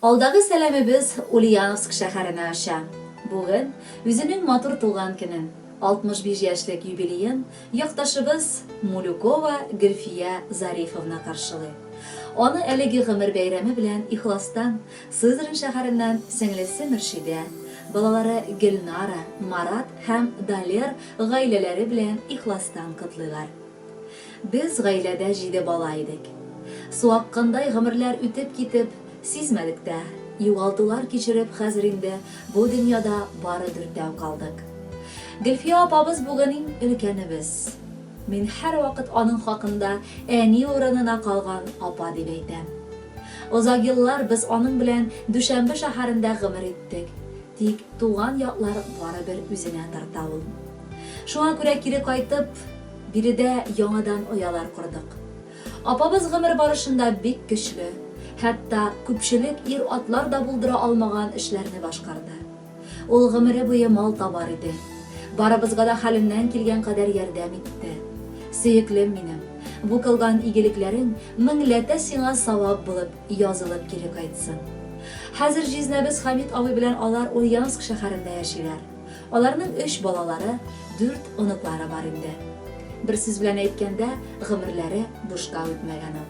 Алдагы сәламебез Ульяновск шәһәренә оча. Бүген үзенең матур туган көнен, 65 яшьлек юбилеен якташыбыз Мулюкова Гөлфия Зарифовна каршылый. Аны әлеге гомер бәйрәме белән ихластан Сызрань шәһәреннән сеңлесе Мөршидә, балалары Гөлнара, Марат һәм Далер гаиләләре белән ихластан котлыйлар. Без гаиләдә җиде бала идек. Су аккандай гомерләр үтеп китеп, сизмәдек тә, югалтулар кичереп хәзер инде бу дөньяда бары дүртәү калдык. Гөлфия апабыз бүген иң өлкәнебез. Мин һәрвакыт аның хакында әни урынына калган апа дип әйтәм. Озак еллар без аның белән Дүшәмбе шәһәрендә гомер иттек. Тик туган яклар барыбер үзенә тарта ул. Шуңа күрә кире кайтып, биредә яңадан оялар кордык. Апабыз гомер барышында бик көчле, хәтта күпчелек ир-атлар да булдыра алмаган эшләрне башкарды. Ул гомере буе мал табар иде. Барыбызга да хәленнән килгән кадәр ярдәм итте. Сөеклем минем, бу кылган игелекләрең меңләтә сиңа савап булып язылып кире кайтсын. Хәзер җизнәбез Хәмит абый белән алар Ульяновск шәһәрендә яшиләр. Аларның өч балалары, дүрт оныклары бар инде. Бер сүз белән әйткәндә, гомерләре бушка үтмәгән ул.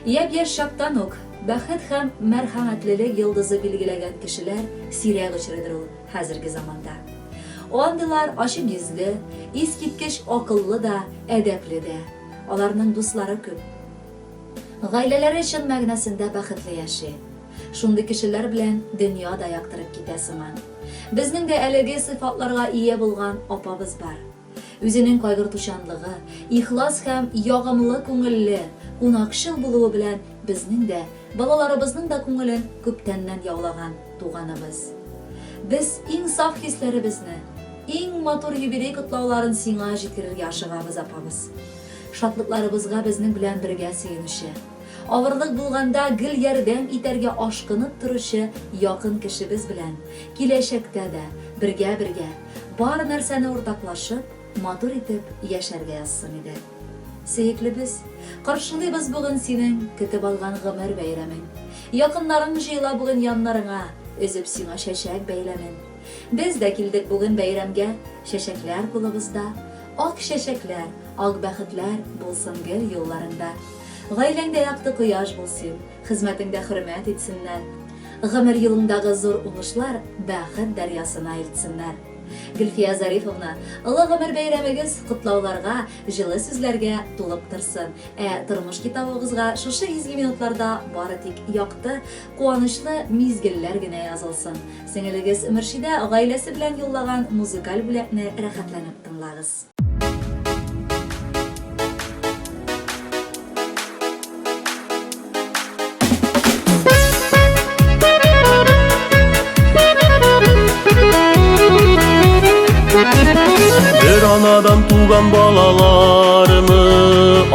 Япь-яшь чактан ук бәхет һәм мәрхәмәтлелек йолдызы билгеләгән кешеләр сирәк очрыйдыр ул хәзерге заманда. Андыйлар ачык йөзле, искиткеч акыллы да, әдәпле дә. Аларның дуслары күп. Гаиләләре чын мәгънәсендә бәхетле яши. Шундый кешеләр белән дөнья да яктырып китә сыман. Безнең дә әлеге сыйфатларга ия булган апабыз бар. Үзенең кайгыртучанлыгы, ихлас һәм ягымлы күңелле, кунакчыл булуы белән безнең дә, балаларыбызның да күңелен күптәннән яулаган туганыбыз. Без иң саф хисләребезне, иң матур юбилей котлауларын сиңа җиткерергә ашыгабыз, апабыз. Шатлыкларыбызга безнең белән бергә сөенүче, авырлык булганда гел ярдәм итәргә ашкынып торучы якын кешебез белән киләчәктә дә бергә-бергә, Бар нәрсәне уртаклашып, матур итеп яшәргә язсын иде. Сөеклебез, каршылыйбыз бүген синең көтеп алган гомер бәйрәмең. Якыннарың җыела бүген яннарыңа, өзеп сиңа чәчәк бәйләмен. Без дә килдек бүген бәйрәмгә, чәчәкләр кулыбызда. Ак чәчәкләр, ак бәхетләр булсын гел юлларыңда. Гаиләңдә якты кояш бул син, Хезмәтеңдә хөрмәт итсеннәр. Гомер юлыңдагы зур уңышлар бәхет дәрьясына илтсеннәр. Гөлфия Зарифовна, олы гомер бәйрәмегез котлауларга, җылы сүзләргә тулып торсын. Ә тормыш китабыгызга шушы изге минутларда бары тик якты, куанычлы мизгелләр генә язылсын. Сеңелегез Мөршидә гаиләсе белән юллаган музыкаль бүләкне рәхәтләнеп тыңлагыз. Бер анадан туган балаларны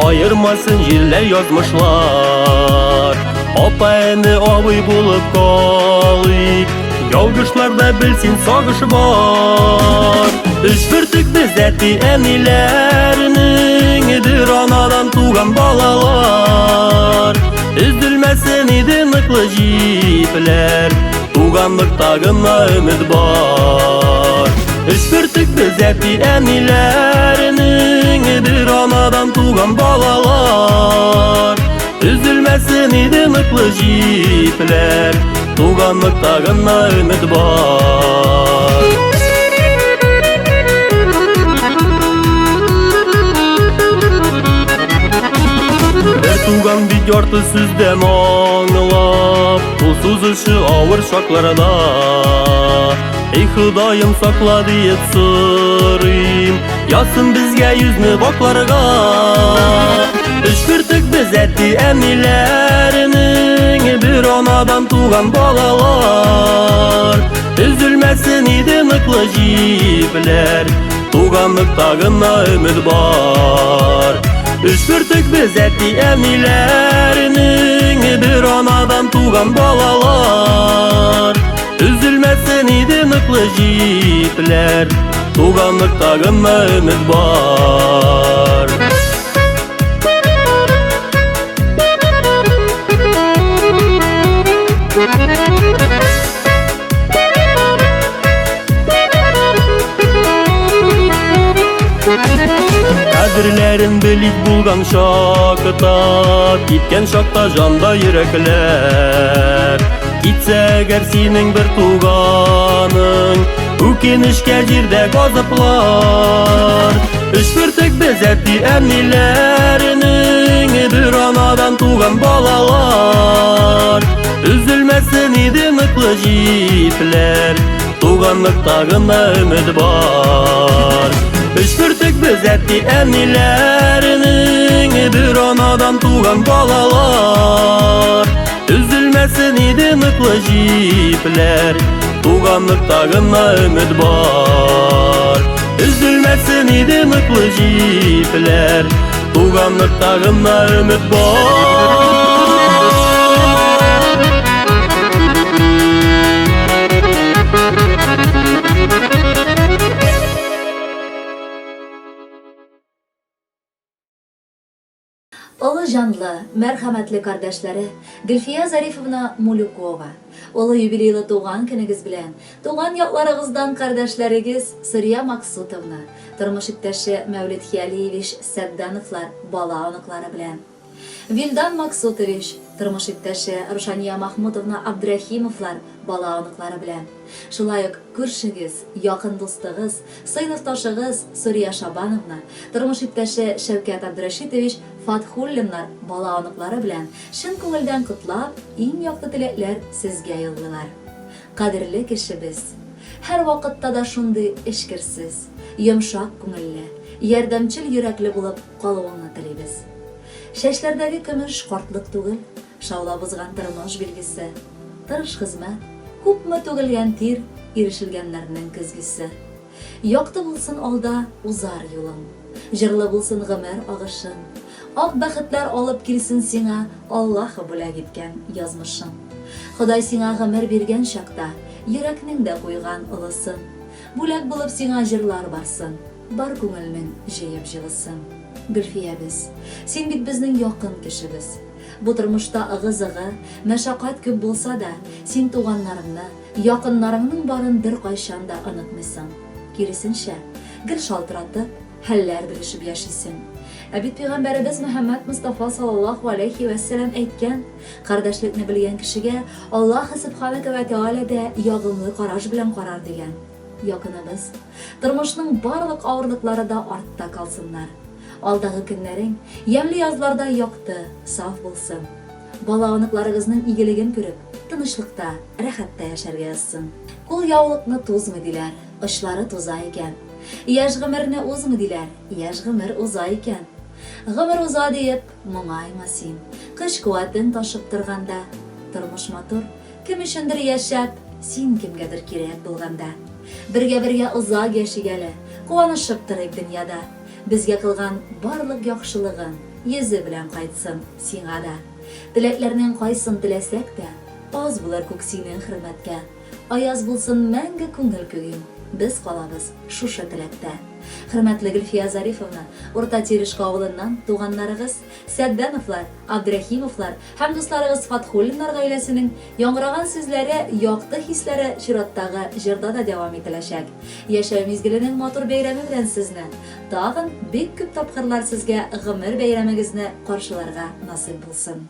Аермасын җилләр язмышлар Апа әне абый булып калыйк Ялгышларда белсен сагыш бар Өч бөртек без әти-әниләрнең Бер анадан туган балалар Өзелмәсен иде ныклы җипләр Туганлыкта гына өмет бар Өч бөртек без әти-әниләрнең Бер анадан туган балалар Өзелмәсен иде ныклы җипләр Туганлыкта гына өмет бар. Бер туган бит ярты сүздән аңлап, Кул сузышы авыр чакларда. Эй, Ходаем, сакла диеп сорыйм, Язсын безгә йөзне вакларга. Өч бөртек без әти-әниләрнең Бер анадан туган балалар. Өзелмәсен иде ныклы җипләр, Туганлыкта гына өмет бар. Өч бөртек без әти-әниләрнең Бер анадан туган балалар. Өзелмәсен иде ныклы җипләр, Туганлыкта гына өмет бар. Кадерләрен белик булган чакта, Киткән чакта җанда йөрәкләр. Китсә әгәр синең бер туганың, Үкенечкә җирдә газаплар. Өч бөртек без әти-әниләренең Бер анадан туган балалар. Өзелмәсен иде ныклы җипләр, Туганлыкта гына өмет бар. Өч бөртек без әти-әниләренең Бер анадан туган балалар. Өзелмәсен иде ныклы җипләр, Туганлыкта гына өмет бар. Өзелмәсен иде ныклы җипләр, Туганлыкта гына өмет бар. Олы җанлы, мәрхәмәтле кардәшләре Гөлфия Зарифовна Мулюкова, олы юбилейлы туган көнегез белән, туган якларыгыздан кардәшләрегез Сөрия Максутовна, тормыш иптәше Мәүлет Хиалиевич Сәддановлар бала-оныклары белән. Вилдан Максутович, тормыш иптәше Рушания Махмутовна Абдрәхимовлар бала-оныклары белән. Шулай ук күршегез, якын дустыгыз, сыйныфташыгыз Сурия Шабановна, тормыш иптәше Шәүкәт Абдрәшитович Фатхуллиннар бала-оныклары белән чын күңелдән котлап, иң якты теләкләр сезгә юллыйлар. Кадерле кешебез! Һәрвакытта да шундый эчкерсез, йомшак күңелле, ярдәмчел йөрәкле булып калуыңны телибез. Чәчләрдәге көмеш картлык түгел, шаулап узган тормыш билгесе. Тырыш хезмәт, күпме түгелгән тир, ирешелгәннәрнең көзгесе. Якты булсын алда узар юлың, җырлы булсын гомер агышың. Ак бәхетләр алып килсен сиңа Аллаһы бүләк иткән язмышың. Ходай сиңа гомер биргән чакта, йөрәкнең дә куйган олысын. Бүләк булып сиңа җырлар барсын. Бар күңелнең җыеп җылысын. Гөлфиябез, син бит безнең якын кешебез. Бу тормышта ыгы-зыгы, мәшәкать күп булса да, син туганнарыңны, якыннарыңның барын беркайчан да онытмыйсың. Киресенчә, гел шалтыратып, хәлләр белешеп яшисең. Ә бит пәйгамбәребез Мөхәммәд Мостафа саллаллаһу аләйһи вәссәлам әйткән, Кардәшлекне белгән кешегә Аллаһы Сөбханәкә вә Тәгалә дә ягымлы караш белән карар, дигән. Якыныбыз. Тормышның барлык авырлыклары да артта калсыннар. Алдагы көннәрең ямьле язлардай якты, саф булсын. Бала-оныкларыгызның игелеген күреп, тынычлыкта, рәхәттә яшәргә язсын. Кул яулыкны тузмый, диләр, очлары туза икән. Яшь гомерне узмый, диләр, яшь гомер уза икән. Гомер уза диеп, моңайма син, көч-куәтең ташып торганда. Тормыш матур, Кем өчендер яшәп, син кемгәдер кирәк булганда. Бергә-бергә озак яшик әле, куанышып торыйк дөньяда. Безгә кылган барлык яхшылыгың йөзе белән кайтсын сиңа да. Теләкләрнең кайсын теләсәк тә, аз булыр күк синең хөрмәткә. Аяз булсын мәңге күңел күгең, без калабыз шушы теләктә. Хөрмәтле Гөлфия Зарифовна, Урта Терешка авылыннан туганнарыгыз, Сәддәновлар, Абдрәхимовлар һәм дусларыгыз Фатхуллиннар гаиләсенең яңгыраган сүзләре, якты хисләре чираттагы җырда да дәвам ителәчәк. Яшәү мизгеленең матур бәйрәме белән сезне! Тагын бик күп тапкырлар сезгә гомер бәйрәмегезне каршыларга насыйп булсын!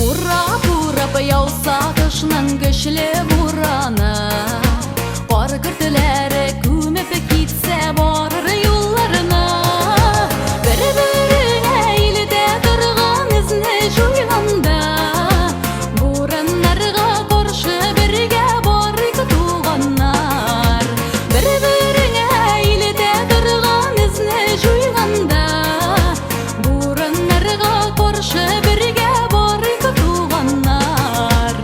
Урап, урап яуса кышның көчле бураны, Кар көртләре күмеп китсә барыр юлларына. Бер-береңә илтә торган эзне җуйганда, Бураннарга каршы бергә барыйк, туганнар. Бер-береңә илтә торган эзне җуйганда, Бураннарга каршы бергә барыйк, туганнар.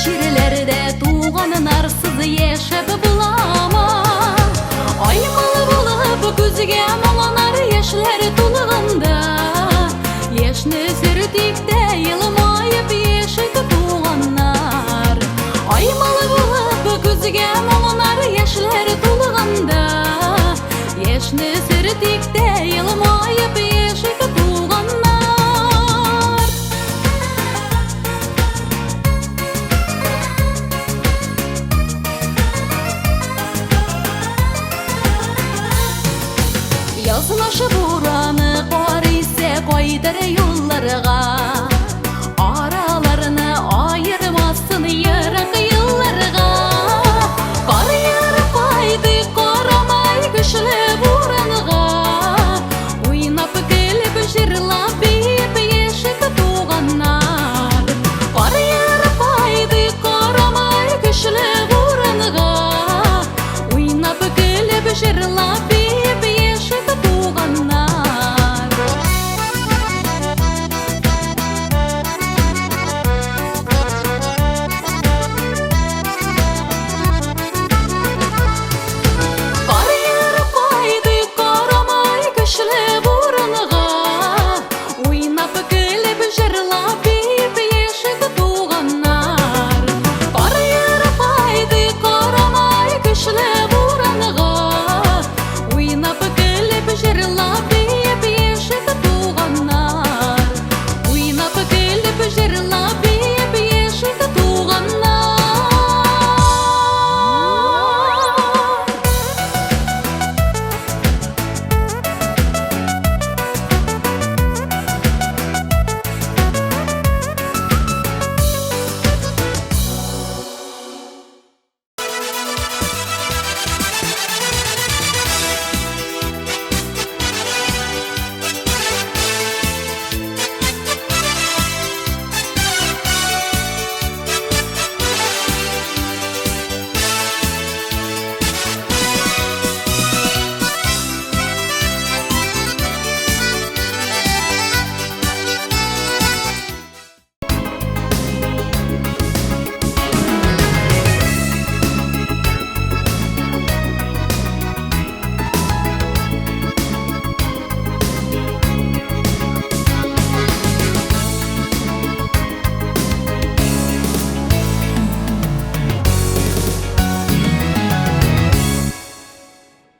Җирләрдә туганнарсыз яшәп буламы? Аймалы булып күзгә моңланар яшьләр тулганда. Яшьне сөртик тә елмаеп яшик туганнар. Аймалы булып күзгә моңланар яшьләр тулганда. Яшьне сөртик тә елмаеп яшик туганнар. Язмыш бураны кар исә кайтыр юлларга.